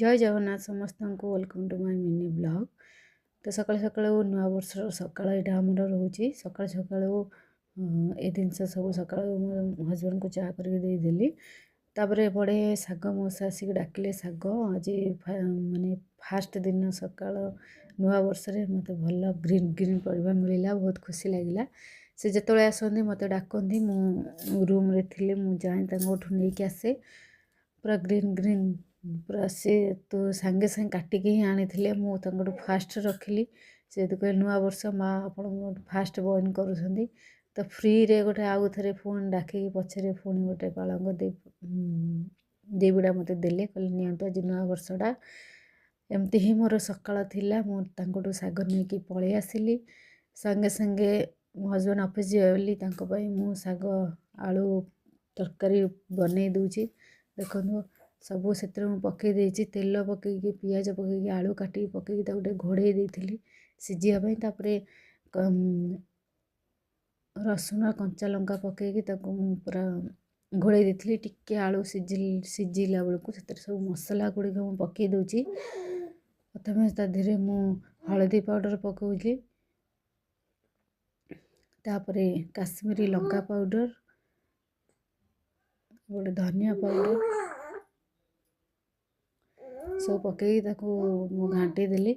ଜୟ ଜଗନ୍ନାଥ ସମସ୍ତଙ୍କୁ, welcome to my mini vlog। ତ ସକାଳୁ ସକାଳୁ ନୂଆ ବର୍ଷର ସକାଳ ଏଇଟା ଆମର ରହୁଛି। ସକାଳୁ ସକାଳୁ ଏ ଜିନିଷ ସବୁ ସକାଳୁ ମୋ ହଜବେଣ୍ଡକୁ ଚା କରିକି ଦେଇଦେଲି। ତାପରେ ଏପଟେ ଶାଗ ମଉସା ଆସିକି ଡାକିଲେ। ଶାଗ ଆଜି ମାନେ ଫାଷ୍ଟ ଦିନ ସକାଳ ନୂଆ ବର୍ଷରେ ମୋତେ ଭଲ ଗ୍ରୀନ୍ ଗ୍ରୀନ୍ ପରିବା ମିଳିଲା, ବହୁତ ଖୁସି ଲାଗିଲା। ସେ ଯେତେବେଳେ ଆସନ୍ତି ମୋତେ ଡାକନ୍ତି। ମୁଁ ରୁମ୍ରେ ଥିଲେ ମୁଁ ଯାଏ, ତାଙ୍କଠୁ ନେଇକି ଆସେ। ପୁରା ଗ୍ରୀନ୍ ଗ୍ରୀନ୍ ପୁରା, ସେ ତ ସାଙ୍ଗେ ସାଙ୍ଗେ କାଟିକି ହିଁ ଆଣିଥିଲେ। ମୁଁ ତାଙ୍କଠୁ ଫାଷ୍ଟ ରଖିଲି। ସେ ଯେହେତୁ କହିଲେ, ନୂଆ ବର୍ଷ ମା, ଆପଣ ଫାଷ୍ଟ ବୟନ କରୁଛନ୍ତି, ତ ଫ୍ରିରେ ଗୋଟେ ଆଉ ଥରେ ପୁଣି ଡାକିକି ପଛରେ ପୁଣି ଗୋଟେ ପାଳଙ୍ଗ ଦେଇ ଦୁଇ ବିଡ଼ା ମୋତେ ଦେଲେ। କହିଲେ, ନିଅନ୍ତୁ, ଆଜି ନୂଆ ବର୍ଷଟା। ଏମିତି ହିଁ ମୋର ସକାଳ ଥିଲା। ମୁଁ ତାଙ୍କଠୁ ଶାଗ ନେଇକି ପଳେଇ ଆସିଲି ସାଙ୍ଗେ ସାଙ୍ଗେ। ମୋ ହଜବେଣ୍ଡ ଅଫିସ୍ ଯିବେ ବୋଲି ତାଙ୍କ ପାଇଁ ମୁଁ ଶାଗ ଆଳୁ ତରକାରୀ ବନେଇ ଦେଉଛି। ଦେଖନ୍ତୁ, ସବୁ ସେଥିରେ ମୁଁ ପକାଇ ଦେଇଛି। ତେଲ ପକାଇକି, ପିଆଜ ପକାଇକି, ଆଳୁ କାଟିକି ପକାଇକି ତାକୁ ଟିକେ ଘୋଡ଼େଇ ଦେଇଥିଲି ସିଝିବା ପାଇଁ। ତାପରେ ରସୁଣ, କଞ୍ଚା ଲଙ୍କା ପକାଇକି ତାକୁ ମୁଁ ପୁରା ଘୋଡ଼େଇ ଦେଇଥିଲି। ଟିକେ ଆଳୁ ସିଝିଲା ବେଳକୁ ସେଥିରେ ସବୁ ମସଲା ଗୁଡ଼ିକ ମୁଁ ପକାଇ ଦେଉଛି। ପ୍ରଥମେ ତା ଦେହରେ ମୁଁ ହଳଦୀ ପାଉଡ଼ର ପକାଉଛି, ତାପରେ କାଶ୍ମୀରୀ ଲଙ୍କା ପାଉଡ଼ର, ଗୋଟେ ଧନିଆ ପାଉଡ଼ର ସବୁ ପକାଇକି ତାକୁ ମୁଁ ଘାଣ୍ଟି ଦେଲି।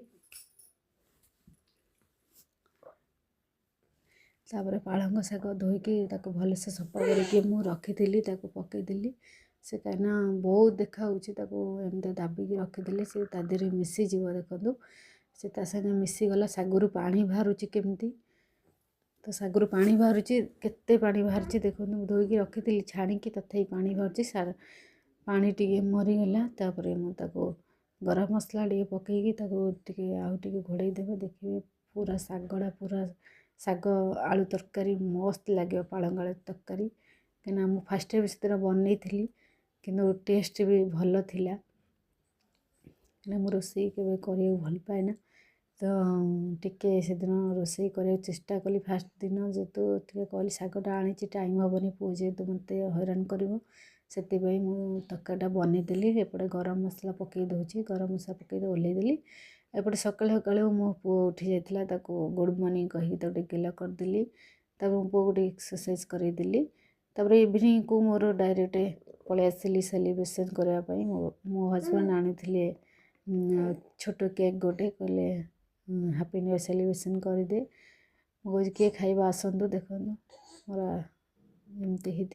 ତାପରେ ପାଳଙ୍ଗ ଶାଗ ଧୋଇକି ତାକୁ ଭଲସେ ସଫା କରିକି ମୁଁ ରଖିଥିଲି, ତାକୁ ପକାଇଦେଲି। ସେ କାହିଁକିନା ବହୁତ ଦେଖାହେଉଛି, ତାକୁ ଏମିତି ଦାବିକି ରଖିଦେଲେ ସେ ତା ଦେହରେ ମିଶିଯିବ। ଦେଖନ୍ତୁ, ସେ ତା ସାଙ୍ଗେ ମିଶିଗଲା। ଶାଗରୁ ପାଣି ବାହାରୁଛି କେମିତି। ତ ଶାଗରୁ ପାଣି ବାହାରୁଛି, କେତେ ପାଣି ବାହାରୁଛି ଦେଖନ୍ତୁ। ମୁଁ ଧୋଇକି ରଖିଥିଲି ଛାଣିକି, ତଥାପି ପାଣି ବାହାରୁଛି। ପାଣି ଟିକେ ମରିଗଲା। ତାପରେ ମୁଁ ତାକୁ ଗରମ ମସଲା ଟିକେ ପକାଇକି ତାକୁ ଟିକେ ଆଉ ଟିକେ ଘୋଡ଼େଇ ଦେବେ। ଦେଖିବେ, ପୁରା ଶାଗଟା, ପୁରା ଶାଗ ଆଳୁ ତରକାରୀ ମସ୍ତ ଲାଗିବ, ପାଳଙ୍ଗ ଆଳୁ ତରକାରୀ। କାହିଁକିନା ମୁଁ ଫାଷ୍ଟ ଟାଇମ୍ ସେଦିନ ବନେଇଥିଲି, କିନ୍ତୁ ଟେଷ୍ଟ ବି ଭଲ ଥିଲା। କାହିଁକିନା ମୁଁ ରୋଷେଇ କେବେ କରିବାକୁ ଭଲ ପାଏ ନା, ତ ଟିକେ ସେଦିନ ରୋଷେଇ କରିବାକୁ ଚେଷ୍ଟା କଲି। ଫାଷ୍ଟ ଦିନ ଯେହେତୁ ଟିକେ କହିଲି, ଶାଗଟା ଆଣିଛି, ଟାଇମ୍ ହେବନି, ପୁଅ ଯେହେତୁ ମୋତେ ହଇରାଣ କରିବ, ସେଥିପାଇଁ ମୁଁ ତରକାରୀଟା ବନେଇଦେଲି। ଏପଟେ ଗରମ ମସଲା ପକାଇ ଦେଉଛି। ଗରମ ମସଲା ପକାଇ ଓହ୍ଲେଇ ଦେଲି। ଏପଟେ ସକାଳୁ ସକାଳୁ ମୋ ପୁଅ ଉଠି ଯାଇଥିଲା। ତାକୁ ଗୁଡ଼୍ ମର୍ଣ୍ଣିଂ କହିକି ତାକୁ ଟିକେ ଗେଲ କରିଦେଲି। ତାପରେ ମୋ ପୁଅକୁ ଟିକେ ଏକ୍ସରସାଇଜ୍ କରେଇଦେଲି। ତାପରେ ଇଭିନିଂକୁ ମୋର ଡାଇରେକ୍ଟ ପଳେଇ ଆସିଲି ସେଲିବ୍ରେସନ୍ କରିବା ପାଇଁ। ମୋ ହଜବେଣ୍ଡ ଆଣିଥିଲେ ଛୋଟ କେକ୍ ଗୋଟେ। କହିଲେ, ହାପି ନ୍ୟୁ ଇୟର୍ ସେଲିବ୍ରେସନ୍ କରିଦେ। ମୁଁ କହୁଛି, କିଏ ଖାଇବା ଆସନ୍ତୁ। ଦେଖନ୍ତୁ, ମୋର ଏମିତି ହେଇଥିଲା।